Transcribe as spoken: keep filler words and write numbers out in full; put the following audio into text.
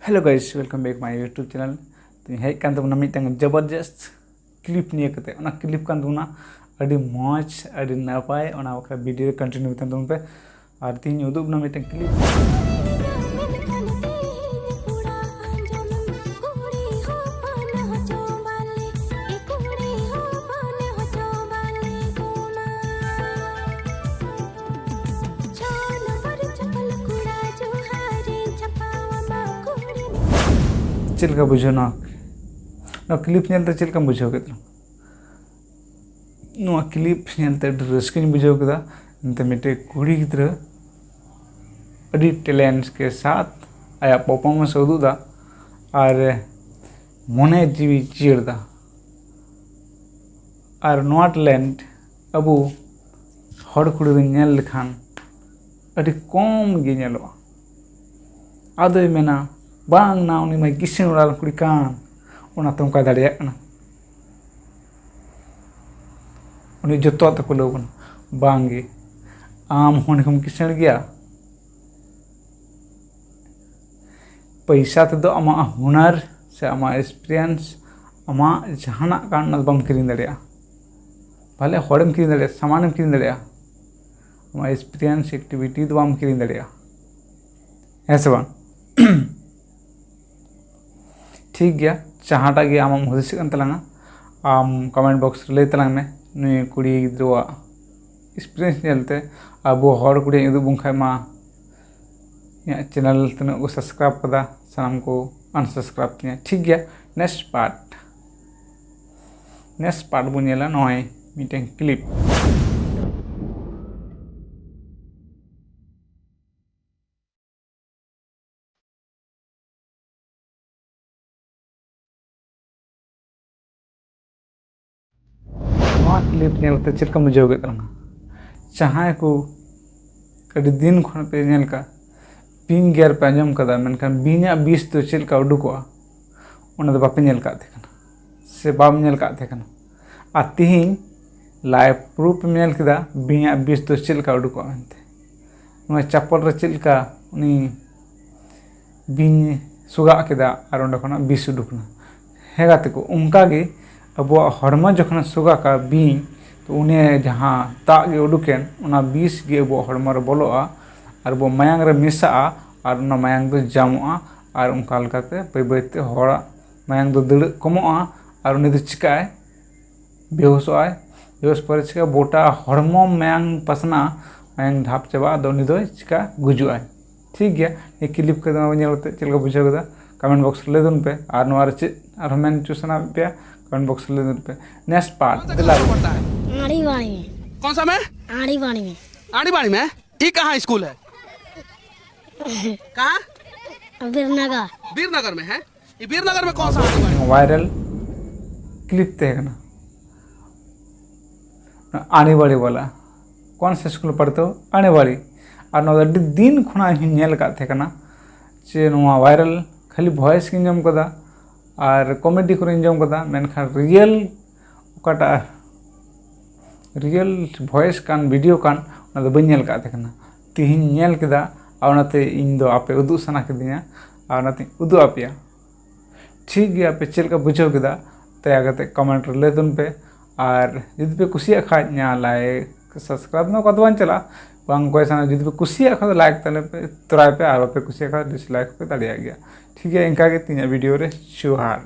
Hello guys, welcome back my YouTube channel. ᱛᱚᱧ ᱦᱮᱡ ᱠᱟᱱ ᱛᱟᱵᱚᱱᱟ ᱢᱤᱫᱴᱟᱝ ᱡᱚᱵᱚᱨᱡᱚᱥᱛ ᱠᱞᱤᱯ ᱱᱤᱭᱟᱹ ᱠᱟᱛᱮ᱾ ᱚᱱᱟ ᱠᱞᱤᱯ ᱠᱟᱱ ᱛᱟᱵᱚᱱᱟ ᱟᱹᱰᱤ ᱢᱚᱡᱽ, ᱟᱹᱰᱤ ᱱᱟᱯᱟᱭ᱾ ᱚᱱᱟ ᱵᱟᱠᱷᱨᱟ ᱵᱷᱤᱰᱤᱭᱳ ᱨᱮ ᱠᱚᱱᱴᱤᱱᱤᱭᱩ ᱛᱟᱦᱮᱱ ᱛᱟᱵᱚᱱ ᱯᱮ᱾ ᱟᱨ ᱛᱤᱦᱤᱧ ᱩᱫᱩᱜ ᱵᱚᱱᱟ ᱢᱤᱫᱴᱟᱝ ᱠᱞᱤᱯ᱾ ᱪᱮᱫ ᱞᱮᱠᱟ ᱵᱩᱡᱷᱟᱹᱣ ᱱᱚᱣᱟ? ᱱᱚᱣᱟ ᱠᱞᱤᱯ ᱧᱮᱞᱛᱮ ᱪᱮᱫ ᱞᱮᱠᱟᱢ ᱵᱩᱡᱷᱟᱹᱣ ᱠᱮᱫ ᱛᱟᱞᱟᱝᱟ? ᱱᱚᱣᱟ ᱠᱞᱤᱯ ᱧᱮᱞᱛᱮ ᱟᱹᱰᱤ ᱨᱟᱹᱥᱠᱟᱹᱧ ᱵᱩᱡᱷᱟᱹᱣ ᱠᱮᱫᱟ᱾ ᱮᱱᱛᱮ ᱢᱤᱫᱴᱮᱡ ᱠᱩᱲᱤ ᱜᱤᱫᱽᱨᱟᱹ ᱟᱹᱰᱤ ᱴᱮᱞᱮᱱᱴ ᱠᱮ ᱥᱟᱛᱷ ᱟᱭᱟᱜ ᱯᱟᱨᱯᱷᱚᱨᱢᱮᱱᱥ ᱮ ᱩᱫᱩᱜ ᱮᱫᱟ ᱟᱨ ᱢᱚᱱᱮ ᱡᱤᱣᱤ ᱡᱤᱭᱟᱹᱲ ᱮᱫᱟ᱾ ᱟᱨ ᱱᱚᱣᱟ ᱴᱮᱞᱮᱱᱴ ᱟᱵᱚ ᱦᱚᱲ ᱠᱩᱲᱤ ᱵᱚᱱ ᱧᱮᱞ ᱞᱮᱠᱷᱟᱱ ᱟᱹᱰᱤ ᱠᱚᱢ ᱜᱮ ᱧᱮᱞᱚᱜᱼᱟ᱾ ᱟᱫᱚᱭ ᱢᱮᱱᱟ, "ᱵᱟᱝ ᱱᱟ, ᱩᱱᱤ ᱢᱟ ᱠᱤᱥᱟᱹᱬ ᱚᱲᱟᱜ ᱨᱮᱱ ᱠᱩᱲᱤ ᱠᱟᱱ, ᱚᱱᱟᱛᱮ ᱚᱱᱠᱟᱭ ᱫᱟᱲᱮᱭᱟᱜ ᱠᱟᱱᱟ, ᱩᱱᱤ ᱡᱚᱛᱚᱣᱟᱜ ᱛᱮ ᱠᱩᱞᱟᱹᱣ ᱠᱟᱱᱟ᱾" ᱵᱟᱝ ᱜᱮ, ᱟᱢ ᱦᱚᱸ ᱩᱱᱤ ᱠᱷᱚᱱ ᱠᱤᱥᱟᱹᱬ ᱜᱮᱭᱟ᱾ ᱯᱚᱭᱥᱟ ᱛᱮᱫᱚ ᱟᱢᱟᱜ ᱦᱩᱱᱟᱹᱨ ᱥᱮ ᱟᱢᱟᱜ ᱮᱠᱥᱯᱤᱨᱤᱭᱮᱱᱥ, ᱟᱢᱟᱜ ᱡᱟᱦᱟᱱᱟᱜ ᱠᱟᱱ, ᱚᱱᱟ ᱫᱚ ᱵᱟᱢ ᱠᱤᱨᱤᱧ ᱫᱟᱲᱮᱭᱟᱜᱼᱟ᱾ ᱵᱷᱟᱞᱮ ᱦᱚᱲᱮᱢ ᱠᱤᱨᱤᱧ ᱫᱟᱲᱮᱭᱟᱜᱼᱟ, ᱥᱟᱢᱟᱱᱮᱢ ᱠᱤᱨᱤᱧ ᱫᱟᱲᱮᱭᱟᱜᱼᱟ, ᱟᱢᱟᱜ ᱮᱠᱥᱯᱤᱨᱤᱭᱮᱱᱥ, ᱮᱠᱴᱤᱵᱷᱤᱴᱤ ᱫᱚ ᱵᱟᱢ ᱠᱤᱨᱤᱧ ᱫᱟᱲᱮᱭᱟᱜᱼᱟ, ᱦᱮᱸ ᱥᱮ ᱵᱟᱝ? ᱴᱷᱤᱠ ᱜᱮᱭᱟ, ᱡᱟᱦᱟᱸᱴᱟᱜ ᱜᱮ ᱟᱢᱮᱢ ᱦᱩᱫᱤᱥᱮᱫ ᱠᱟᱱ ᱛᱟᱞᱟᱝᱟ, ᱟᱢ ᱠᱚᱢᱮᱱᱴ ᱵᱚᱠᱥ ᱨᱮ ᱞᱟᱹᱭ ᱛᱟᱞᱟᱝ ᱢᱮ᱾ ᱱᱩᱭ ᱠᱩᱲᱤ ᱜᱤᱫᱽᱨᱟᱹᱣᱟᱜ ᱮᱠᱥᱯᱤᱨᱤᱭᱮᱱᱥ ᱧᱮᱞᱛᱮ ᱟᱵᱚ ᱦᱚᱲ ᱠᱩᱲᱤᱭᱟᱜ ᱩᱫᱩᱜ ᱵᱚᱱ ᱠᱷᱟᱡ ᱢᱟ, ᱤᱧᱟᱹᱜ ᱪᱮᱱᱮᱞ ᱛᱤᱱᱟᱹᱜ ᱠᱚ ᱥᱟᱵᱥᱠᱨᱟᱭᱤᱵ ᱠᱟᱫᱟ, ᱥᱟᱱᱟᱢ ᱠᱚ ᱟᱱᱥᱟᱵᱥᱠᱨᱟᱭᱤᱵ ᱛᱤᱧᱟ᱾ ᱴᱷᱤᱠ ᱜᱮᱭᱟ, ᱱᱮᱠᱥᱴ ᱯᱟᱨᱴ, ᱱᱮᱠᱥᱴ ᱯᱟᱨᱴ ᱵᱚᱱ ᱧᱮᱞᱟ ᱱᱚᱜᱼᱚᱭ ᱢᱤᱫᱴᱮᱱ ᱠᱞᱤᱯ᱾ ᱱᱚᱣᱟ ᱠᱞᱤᱯ ᱧᱮᱞ ᱠᱟᱛᱮ ᱪᱮᱫ ᱞᱮᱠᱟᱢ ᱵᱩᱡᱷᱟᱹᱣ ᱠᱮᱫ ᱛᱟᱞᱟᱝᱟ? ᱡᱟᱦᱟᱸᱭ ᱠᱚ ᱟᱹᱰᱤ ᱫᱤᱱ ᱠᱷᱚᱱ ᱯᱮ ᱧᱮᱞ ᱠᱟᱜ, ᱵᱤᱧ ᱜᱮᱨ ᱯᱮ ᱟᱸᱡᱚᱢ ᱠᱟᱫᱟ, ᱢᱮᱱᱠᱷᱟᱱ ᱵᱤᱧᱟᱜ ᱵᱤᱥ ᱫᱚ ᱪᱮᱫ ᱞᱮᱠᱟ ᱩᱰᱩᱠᱚᱜᱼᱟ, ᱚᱱᱟ ᱫᱚ ᱵᱟᱯᱮ ᱧᱮᱞ ᱠᱟᱜ ᱛᱟᱦᱮᱸ ᱠᱟᱱᱟ ᱥᱮ ᱵᱟᱢ ᱧᱮᱞ ᱠᱟᱜ ᱛᱟᱦᱮᱸ ᱠᱟᱱᱟ᱾ ᱟᱨ ᱛᱤᱦᱤᱧ ᱞᱟᱭᱤᱵᱷ ᱯᱨᱩᱯᱷ ᱮᱢ ᱧᱮᱞ ᱠᱮᱫᱟ ᱵᱤᱧᱟᱜ ᱵᱤᱥ ᱫᱚ ᱪᱮᱫ ᱞᱮᱠᱟ ᱩᱰᱩᱠᱚᱜᱼᱟ ᱢᱮᱱᱛᱮ᱾ ᱱᱚᱣᱟ ᱪᱟᱯᱚᱞ ᱨᱮ ᱪᱮᱫ ᱞᱮᱠᱟ ᱩᱱᱤ ᱵᱤᱧ ᱥᱩᱜᱟᱜ ᱠᱮᱫᱟ ᱟᱨ ᱚᱸᱰᱮ ᱠᱷᱚᱱᱟᱜ ᱵᱤᱥ ᱩᱰᱩᱠ ᱮᱱᱟ᱾ ᱦᱮᱸ ᱜᱟᱛᱮ ᱠᱚ, ᱚᱱᱠᱟ ᱜᱮ ᱟᱵᱚᱣᱟᱜ ᱦᱚᱲᱢᱚ ᱡᱚᱠᱷᱚᱱᱮ ᱥᱩᱜᱟᱠᱟ ᱵᱤᱧ, ᱛᱚ ᱩᱱᱤ ᱡᱟᱦᱟᱸ ᱫᱟᱜ ᱜᱮ ᱩᱰᱩᱠᱮᱱ, ᱚᱱᱟ ᱵᱤᱥ ᱜᱮ ᱟᱵᱚᱣᱟᱜ ᱦᱚᱲᱢᱚ ᱨᱮ ᱵᱚᱞᱚᱜᱼᱟ ᱟᱨ ᱟᱵᱚ ᱢᱟᱭᱟᱝ ᱨᱮ ᱢᱮᱥᱟᱜᱼᱟ ᱟᱨ ᱚᱱᱟ ᱢᱟᱭᱟᱝ ᱫᱚ ᱡᱟᱢᱚᱜᱼᱟ ᱟᱨ ᱚᱱᱠᱟ ᱞᱮᱠᱟᱛᱮ ᱵᱟᱹᱭ ᱵᱟᱹᱭᱛᱮ ᱦᱚᱲᱟᱜ ᱢᱟᱭᱟᱝ ᱫᱚ ᱫᱟᱹᱲᱟᱹᱜ ᱠᱚᱢᱚᱜᱼᱟ ᱟᱨ ᱩᱱᱤ ᱫᱚ ᱪᱤᱠᱟᱹᱜᱼᱟᱭ? ᱵᱮᱦᱳᱥᱚᱜᱼᱟᱭ᱾ ᱵᱮᱦᱳᱥ ᱯᱚᱨᱮ ᱪᱤᱠᱟᱹ ᱜᱚᱴᱟ ᱦᱚᱲᱢᱚ ᱢᱟᱭᱟᱝ ᱯᱟᱥᱱᱟᱜᱼᱟ, ᱢᱟᱭᱟᱝ ᱰᱷᱟᱯ ᱪᱟᱵᱟᱜᱼᱟ, ᱟᱫᱚ ᱩᱱᱤ ᱫᱚᱭ ᱪᱤᱠᱟ ᱜᱩᱡᱩᱜᱼᱟᱭ᱾ ᱴᱷᱤᱠ ᱜᱮᱭᱟ, ᱱᱤᱭᱟᱹ ᱠᱞᱤᱯ ᱠᱚᱫᱚ ᱧᱮᱞ ᱠᱟᱛᱮ ᱪᱮᱫ ᱞᱮᱠᱟ ᱵᱩᱡᱷᱟᱹᱣ ᱠᱮᱫᱟ ᱠᱚᱢᱮᱱᱴ ᱵᱚᱠᱥ ᱨᱮ ᱞᱟᱹᱭ ᱛᱟᱵᱚᱱ ᱯᱮ, ᱟᱨ ᱱᱚᱣᱟ ᱨᱮ ᱪᱮᱫ ᱟᱨᱦᱚᱸ ᱢᱮᱱ ᱦᱚᱪᱚ ᱥᱟᱱᱟᱭᱮᱫ ᱯᱮᱭᱟ ᱠᱚᱢᱮᱱᱴ ᱵᱚᱠᱥ ᱨᱮ ᱞᱟᱹᱭ ᱛᱟᱵᱚᱱ ᱯᱮ᱾ ᱱᱮᱠᱥᱴ ᱯᱟᱨᱴ ᱫᱮᱞᱟ᱾ आड़ी बाड़ी में। कौन सा में? आड़ी बाड़ी में। आड़ी बाड़ी में? ये कहाँ स्कूल है? कहाँ? बीरनगर। बीरनगर में है? ये बीरनगर में कौन सा आड़ी बाड़ी? ᱵᱷᱟᱭᱨᱟᱞ ᱠᱞᱤᱯ ᱛᱟᱦᱮᱸ ᱠᱟᱱᱟ ᱟᱲᱮᱵᱟᱲᱤ ᱵᱟᱞᱟ᱾ ᱠᱚᱱ ᱥᱮ ᱥᱠᱩᱞ ᱯᱟᱲᱛᱮ ᱟᱲᱮᱵᱟᱲᱤ᱾ ᱟᱨ ᱱᱚᱣᱟ ᱫᱚ ᱟᱹᱰᱤ ᱫᱤᱱ ᱠᱷᱚᱱᱟᱜ ᱤᱧ ᱧᱮᱞ ᱟᱠᱟᱫ ᱛᱟᱦᱮᱸ ᱠᱟᱱᱟ ᱡᱮ ᱱᱚᱣᱟ ᱵᱷᱟᱭᱨᱟᱞ ᱠᱷᱟᱹᱞᱤ ᱵᱷᱚᱭᱮᱥ ᱜᱤᱧ ᱟᱸᱡᱚᱢ ᱠᱟᱫᱟ ᱟᱨ ᱠᱚᱢᱮᱰᱤ ᱠᱚᱨᱮᱧ ᱟᱸᱡᱚᱢ ᱠᱟᱫᱟ, ᱢᱮᱱᱠᱷᱟᱱ ᱨᱤᱭᱮᱞ ᱚᱠᱟᱴᱟᱜ ᱨᱤᱭᱮᱞ ᱵᱷᱚᱭᱮᱥ ᱠᱟᱱ ᱵᱷᱤᱰᱤᱭᱳ ᱠᱟᱱ ᱚᱱᱟ ᱫᱚ ᱵᱟᱹᱧ ᱧᱮᱞ ᱟᱠᱟᱫ ᱛᱟᱦᱮᱸ ᱠᱟᱱᱟ᱾ ᱛᱮᱦᱮᱧ ᱧᱮᱞ ᱠᱮᱫᱟ ᱟᱨ ᱚᱱᱟᱛᱮ ᱤᱧ ᱫᱚ ᱟᱯᱮ ᱩᱫᱩᱜ ᱥᱟᱱᱟ ᱠᱤᱫᱤᱧᱟ ᱟᱨ ᱚᱱᱟᱛᱮᱧ ᱩᱫᱩᱜ ᱟᱯᱮᱭᱟ᱾ ᱴᱷᱤᱠ ᱜᱮᱭᱟ, ᱟᱯᱮ ᱪᱮᱫ ᱞᱮᱠᱟ ᱵᱩᱡᱷᱟᱹᱣ ᱠᱮᱫᱟ ᱫᱟᱭᱟ ᱠᱟᱛᱮ ᱠᱚᱢᱮᱱᱴ ᱨᱮ ᱞᱟᱹᱭ ᱛᱟᱵᱚᱱ ᱯᱮ᱾ ᱟᱨ ᱡᱩᱫᱤ ᱯᱮ ᱠᱩᱥᱤᱭᱟᱜ ᱠᱷᱟᱡ ᱧᱟ ᱞᱟᱭᱤᱠ ᱥᱟᱵᱥᱠᱨᱟᱭᱤᱵ ᱱᱚᱣᱟ ᱠᱚᱫᱚ ᱵᱟᱝ ᱪᱟᱞᱟᱜᱼᱟ, ᱵᱟᱝ ᱚᱠᱚᱭ ᱥᱟᱱᱟ᱾ ᱡᱩᱫᱤ ᱯᱮ ᱠᱩᱥᱤᱭᱟᱜ ᱠᱷᱟᱡ ᱫᱚ ᱞᱟᱭᱤᱠ ᱛᱟᱦᱞᱮ ᱯᱮ ᱛᱚᱨᱟᱭ ᱯᱮ, ᱟᱨ ᱵᱟᱯᱮ ᱠᱩᱥᱤᱭᱟᱜ ᱠᱷᱟᱡ ᱰᱤᱥᱞᱟᱭᱤᱠ ᱯᱮ ᱫᱟᱲᱮᱭᱟᱜ ᱜᱮᱭᱟ᱾ ᱴᱷᱤᱠ ᱜᱮᱭᱟ, ᱤᱱᱠᱟ ᱜᱮ ᱛᱮᱦᱮᱧᱟᱜ ᱵᱷᱤᱰᱤᱭᱳ ᱨᱮ ᱡᱚᱦᱟᱨ᱾